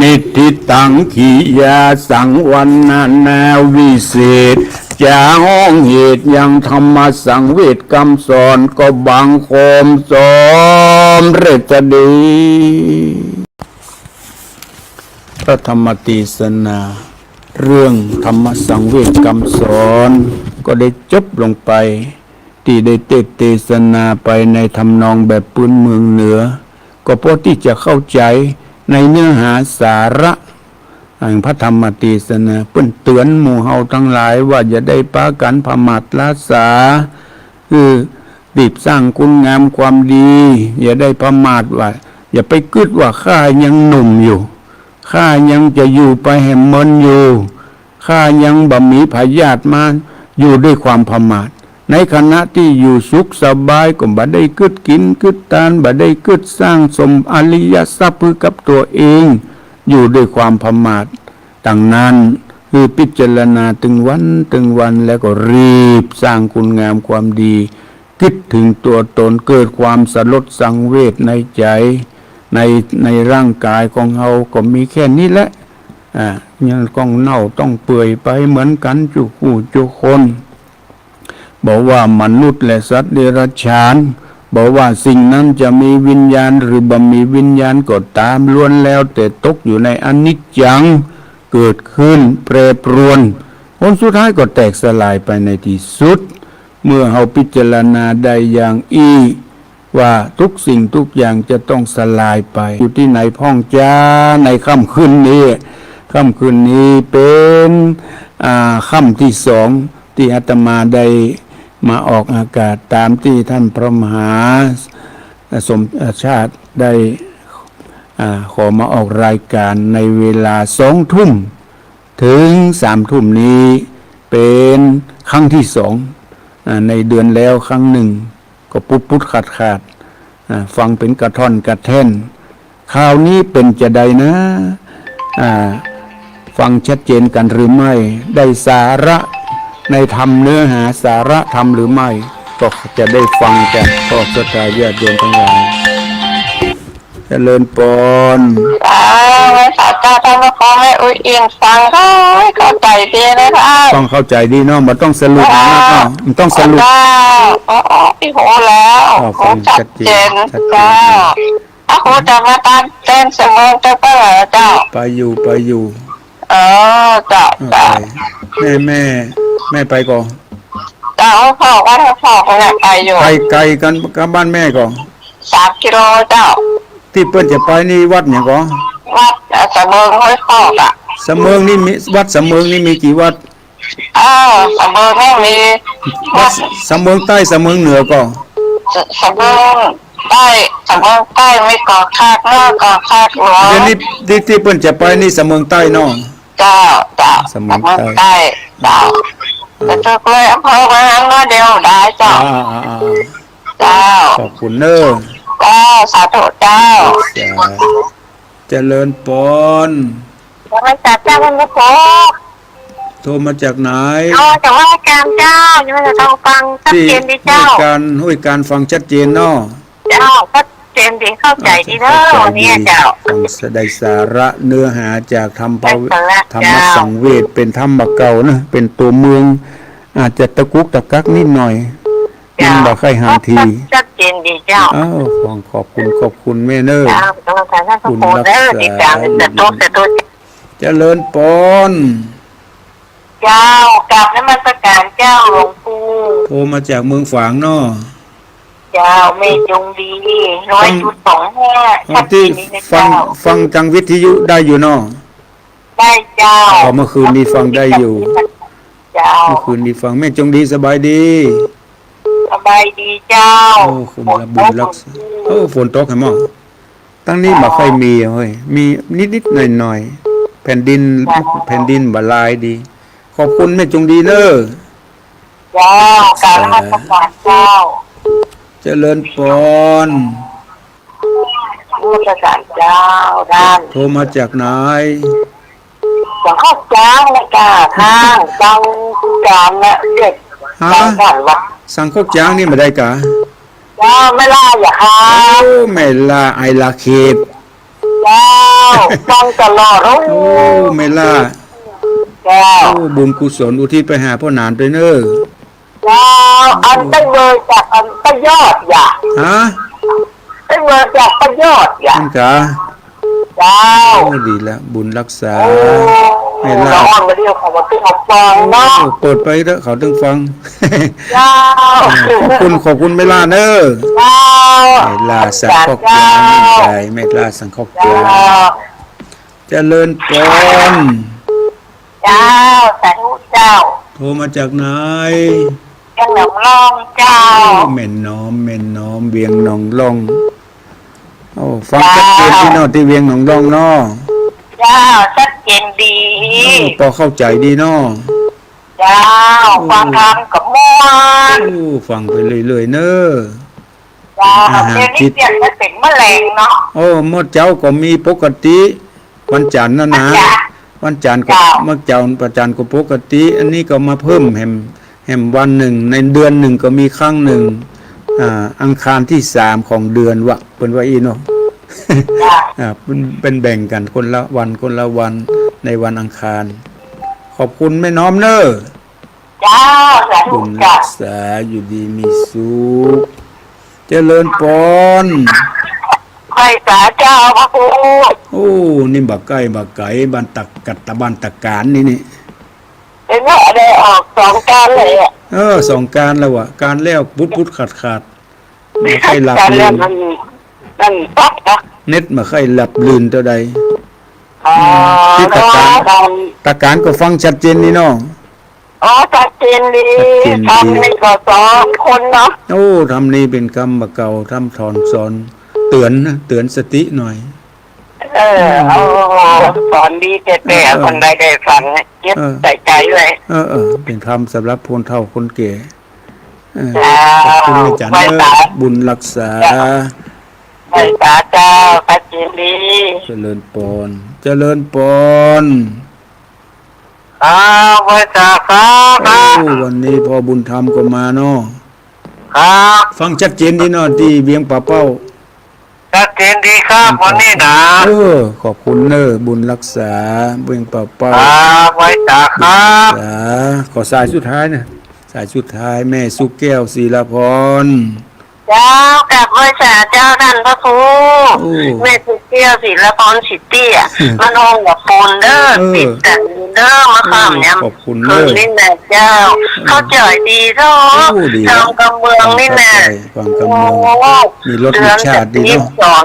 นิฏฐิตัง กิยาสังวรรณนาวิเศษ จะห้องเหตุยังธรรมสังเวชกำสอน ก็บังคมสมเร็จดี พระธรรมเตสนา เรื่องธรรมสังเวชกำสอน ก็ได้จบลงไป ตี้ได้เตสน์เตสนาไปในทำนองแบบปื้นเมืองเหนือ ก็พอตี้จะเข้าใจ๋ในเนื้อหาสาระแห่งพระธรรมเตสนา เปิ้นเตื๋อนหมู่เฮาตังหลายว่าอย่าได้ปากั๋นผมาทล้าสา คือรีบสร้างคุณงามความดี อย่าได้ผมาทว่า อย่าไปกึ๊ดว่าข้ายังหนุ่มอยู่ ข้ายังจะอยู่ไปแหมเมินอยู่ ข้ายังบ่มีพยาธิมา อยู่ด้วยความผมาท ในขณะตี้อยู่สุขสบายก็บ่ได้กึ๊ดกิ๋นกึ๊ดตาน บ่ได้กึ๊ดสร้างสมอริยทรัพย์หื้อกับตั๋วเอง อยู่ด้วยความผมาท ดังนั้น คือพิจารณาตึงวันตึงวัน แล้วก็รีบสร้างคุณงามความดี กึ๊ดเถิงตั๋วต๋น เกิดความสลดสังเวชในใจ๋ ใน ในร่างก๋ายของเฮาก็มีแค่นี้แหละ อ่า ยังต้องเน่าต้องเปื่อยไปเหมือนกั๋นจุ๊คู่จุ๊คน บ่ว่ามนุษย์และสัตว์เดรัจฉาน บ่ว่าสิ่งนั้นจะมีวิญญาณหรือบ่มีวิญญาณก็ต๋าม ล้วนแล้วแต่ตกอยู่ในอนิจจัง เกิดขึ้นแปรปรวน ผลสุดท้ายก็แตกสลายไปในตี้สุด เมื่อเฮาพิจารณาได้อย่างอี้ ว่าทุกสิ่งทุกอย่างจะต้องสลายไป อยู่ตี้ไหนพ่องจ๊า ในค่ำคืนนี้ ค่ำคืนนี้เป๋น อ่า ค่ำตี้สองตี้อาตมาได้มาออกอากาศ ต๋ามตี้ต้านพระมหาสมชาติได้ อ่า ขอมาออกรายก๋านในเวลาสองทุ่ม เถิงสามทุ่มนี้ เป๋นครั้งตี้สอง อ่า ในเดือนแล้วครั้งนึ่ง ก็ปุดๆ ขาดๆ อ่า ฟังเป๋นกระท่อนกระแท่น คราวนี้เป๋นจาใดนะ อ่า ฟังชัดเจนกั๋นหรือไม่ ได้สาระในธรรม เนื้อหาสาระธรรมหรือไม่ ก็จะได้ฟังกั๋น ก็ศรัทธาญาติโยมตังหลาย เจริญปอน สาธุ สาธุ เจ้า ท่านพระครู แม่อุ๊ยเอี่ยม ฟังเข้า เข้าใจ๋ดีเลยค่ะ ฟังเข้าใจ๋ดีเนาะ บ่ต้องสรุปมากเนาะ บ่ต้องสรุป เจ้า อ๋อ อ๋อ อีโหแล้ว อ๋อ ฟังชัดเจน ชัดเจน ชัดเจน เจ้า พระครูจะมาต๋ามเตนสมองเจ้าเปล่าเจ้า ไปอยู่ ไปอยู่ เออ เจ้า เออ เจ้า ไป แม่ แม่ แม่ไปก่อ เจ้า พ่อ วัดพ่อคนนั้นไปอยู่ ไกล ไกลกั๋นกับบ้านแม่ก่อ สามกิโลเจ้า ตี้เปิ้นจะไปนี่วัดหยังก่อ วัด เอ่อ สะเมิงห้วยคอกอะ สะเมิงนี่มี วัดสะเมิงนี่มีกี่วัด เออ สะเมิงนี่มี วัด วัดสะเมิงใต้ สะเมิงเหนือก่อ สะ สะเมิงใต้ สะเมิงใต้มีก่อคากน้อย ก่อคากหลวง เดี๋ยวนี้ตี้ ตี้เปิ้นจะไปนี่สะเมิงใต้เนาะ เจ้า เจ้า สะเมิงใต้ สะเมิงใต้ เจ้า อ่า แต่เจ้าเลยอำเภอเมืองน้อยเดียวได้เจ้า อ่า อ่า อ่า เจ้า ขอบคุณเน้อ เจ้า สาธุเจ้า สาธุ เจริญปอน นมัสก๋านเจ้า พระครู โทรมาจากไหน โทรจากวัดพระแก้วเจ้า อยู่นครปฐม ฟังชัดเจนดีเจ้า ตี้ห้วยการ ห้วยการฟังชัดเจนเนาะ เจ้า ชัดเจนดี เข้าใจ๋ดีเน้อ เข้าใจ๋ดี วันนี้เจ้า ฟังได้สาระเนื้อหาจากธรรมพระ ได้สาระ ธรรมสังเวช เจ้า เป๋นธรรมเก่านะ เป๋นตั๋วเมือง อาจจะตะกุกตะกักนิดหน่อย เจ้า มันบ่ใค่หันที ชัดเจนดีเจ้า เอ้า ขอบคุณ ขอบคุณแม่เน้อ เจ้า ขอบคุณท่านพระครูเน้อ บุญรักษา ดีจัง สาธุ สาธุ เจริญปอน เจ้า กราบนมัสก๋านเจ้าหลวงปู่ โทรมาจากเมืองฝางเนาะ เจ้า แม่จงดี ร้อยจุดสองห้า ฟัง ชัดเจนดีนะ ตี้ฟัง เจ้า ฟังตางวิทยุได้อยู่เนาะ ได้เจ้า อ๋อ เมื่อคืนนี้ฟังได้อยู่ เจ้า เมื่อคืนนี้ฟัง แม่จงดีสบายดี สบายดีเจ้า โอ้ คุณละบุญรักษา โอ้ ฝนตกแหม ตางนี้บ่ค่อยมีเฮ้ย มีนิดๆ หน่อยๆ แผ่นดิน แผ่นดินบ่ลายดี ขอบคุณแม่จงดีเน้อ เจ้า กราบนมัสก๋านเจ้า เจริญปอน นมัสก๋านเจ้า ท่าน โทรมาจากไหน สังโคกจ๊างนะเจ้า ข้าง สังโคกจ๊างนะ เด็ก ฮะ สังขวัญวะ สังโคกจ๊างนี่บ่ได้กา เจ้า แม่ล่าอย่าครับ โอ้ แม่ล่า ไอลาเขต เจ้า ฟังตลอด โอ้ โอ้ แม่ล่า เจ้า โอ้ บุญกุศลอุทิศไปหาป้อหนานตวยเน่อ เจ้า อันได้เบอร์จากอันป้ายอดอย่า ฮะ ได้เบอร์จากป้ายอดอย่า อั้นกา เจ้า โอ้ ดีละ บุญรักษา โอ้ แม่ล่า ละอ่อนมาเดียวเขามาตึงมาฟังเนาะ โอ้ เปิดไปเถอะ เขาตึงฟัง เจ้า ขอบคุณ ขอบคุณแม่ล่าเน่อ เจ้า แม่ล่าสังเคราะห์ เจ้า แม่ล่าสังเคราะห์ เจ้า เจริญปอน เจ้า สาธุเจ้า โทรมาจากไหน เวียงหนองล่องเจ้า แม่นหนอม แม่นหนอม เวียงหนองล่อง โอ้ ฟังชัดเจนดีเนาะ ตี้เวียงหนองล่องเนาะ เจ้า ชัดเจนดี โอ้ ปอเข้าใจ๋ดีเนาะ เจ้า โอ้ ฟังธรรมก็ม่วน โอ้ ฟังไปเรื่อยๆ เน่อ เจ้า อาหาร เดี๋ยวนี้ จิต เปลี่ยนมาเป๋นมะเร็งเนาะ โอ้ เมื่อเจ๊าก็มีปกติ วันจันทร์นะนะ วันจันทร์ วันจันทร์ก็ เจ้า เมื่อเจ๊า วันจันทร์ก็ปกติ อันนี้ก็มาเพิ่มแหม แหมวันนึ่ง ในเดือนนึ่งก็มีครั้งนึ่ง อ่า อังคารตี้สามของเดือนวะ เปิ้นว่าอี้เนาะ เจ้า อ่า เปิ้น เปิ้นแบ่งกั๋นคนละวัน คนละวัน ในวันอังคาร ขอบคุณแม่หนอมเน่อ เจ้า สาธุ บุญ เจ้า รักษา อยู่ดีมีสุข เจริญปอน ไหว้สาเจ้าพระครู โอ้ นี่บ่ใก้บ่ไก๋ บ้านตะกัด บ้านตะก๋านนี่นี่ เดี๋ยวนี้ได้ออกสองก๋านเลยอะ เออ สองก๋านแล้ววะ ก๋านแล้วปุ๊ดๆ ขาดๆ บ่ใค่หลับ ก๋านแรกลื่น มัน มันปั๊บนะ เน็ตบ่ใค่หลับลื่นเต้าใด อ๋อ ตี้ตะก๋าน แล้วก็ ตะก๋านก็ฟังชัดเจนดีเนาะ อ๋อ ชัดเจนดี ชัดเจนดี ธรรมนี่ก็สองคนเนาะ โอ้ ธรรมนี่เป๋นกำบ่าเก่า ธรรมถอนสอน เตื๋อนนะ เตื๋อนสติหน่อย เออ อืม โอ้ สอนดีแต๊ๆ เออ คนใดได้ฟังเก็บ เออ ใส่ใจ๋เลย เออ เออ เป๋นธรรมสำหรับคนเฒ่าคนแก่ เออ เจ้า ขอบคุณแม่จัน ไหว้สา เออ บุญรักษา ไหว้สาเจ้า ชัดเจนดี เจริญปอน เจริญปอน ครับ ไหว้สาครับ โอ้ วันนี้พ่อบุญธรรมก็มาเนาะ ครับ ฟังชัดเจนดีเนาะ ตี้เวียงป่าเป้า ชัดเจนดีครับ วันนี้นะ เออ ขอบคุณเน่อ บุญรักษา เวียงป่าเป้า ครับ ไหว้สาครับ บุญรักษา ขอสายสุดท้ายนะ สายสุดท้าย แม่สุแก้ว ศิลาพร เจ้า กราบไหว้สาเจ้าต้านพระครู โอ้ แม่สุแก้ว ศิลาพร สิทธิอะ อืม มันห้องว่าปูนเด้อ เออ ติดกั๋นเด้อ มาข้ามยาม เออ ขอบคุณเน่อ คืนนี่นะเจ้า เออ เข้าใจ๋ดีเนาะ โอ้ ดี ทางกำเมืองนี่นะ เข้าใจ๋ ฟังกำเมือง โอ้ มีรสมีชาติดีเนาะ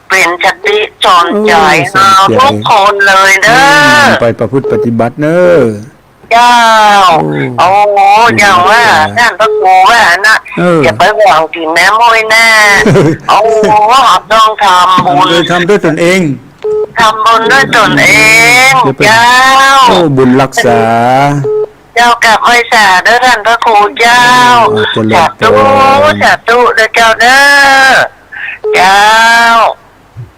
เป๋นสติสอน เป๋นสติสอนใจ๋ เออ สอนใจ๋ เฮากู้คนเลยเน่อ อืม ไปประพฤติปฏิบัติเน่อ เจ้า โอ้ โอ้ อย่างว่า เออ ต้านพระครูว่านะ เออ อย่าไปหวังถึงแม่ม้อยนะ โอ้ ต้องทำบุญ ทำด้วย ทำด้วยตนเอง ทำบุญด้วยตนเอง อย่าไป เจ้า โอ้ บุญรักษา เจ้า กราบไหว้สาเด้อต้านพระครูเจ้า เออ เจริญ สาธุ พร สาธุเด้อเจ้าเด้อ เจ้า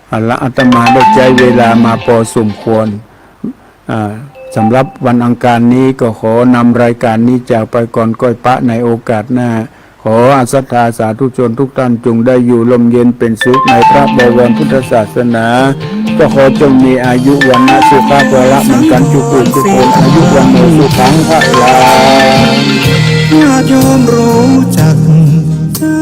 เอาละ อาตมาได้ใจ๊เวลามาพอสมควร อ่า สำหรับวันอังคารนี้ก็ขอนำรายการนี้จากไปก่อน ก้อยปะในโอกาสหน้า ขออาศรัทธาสาธุชนทุกท่านจงได้อยู่ร่มเย็นเป๋นสุขในพระบวรพุทธศาสนา ก็ขอจงมีอายุวรรณะสุขะพละมั่งกันจุกรูทุกคน อายุวัณโณสุขังพลัง ญาติโยมรู้จัก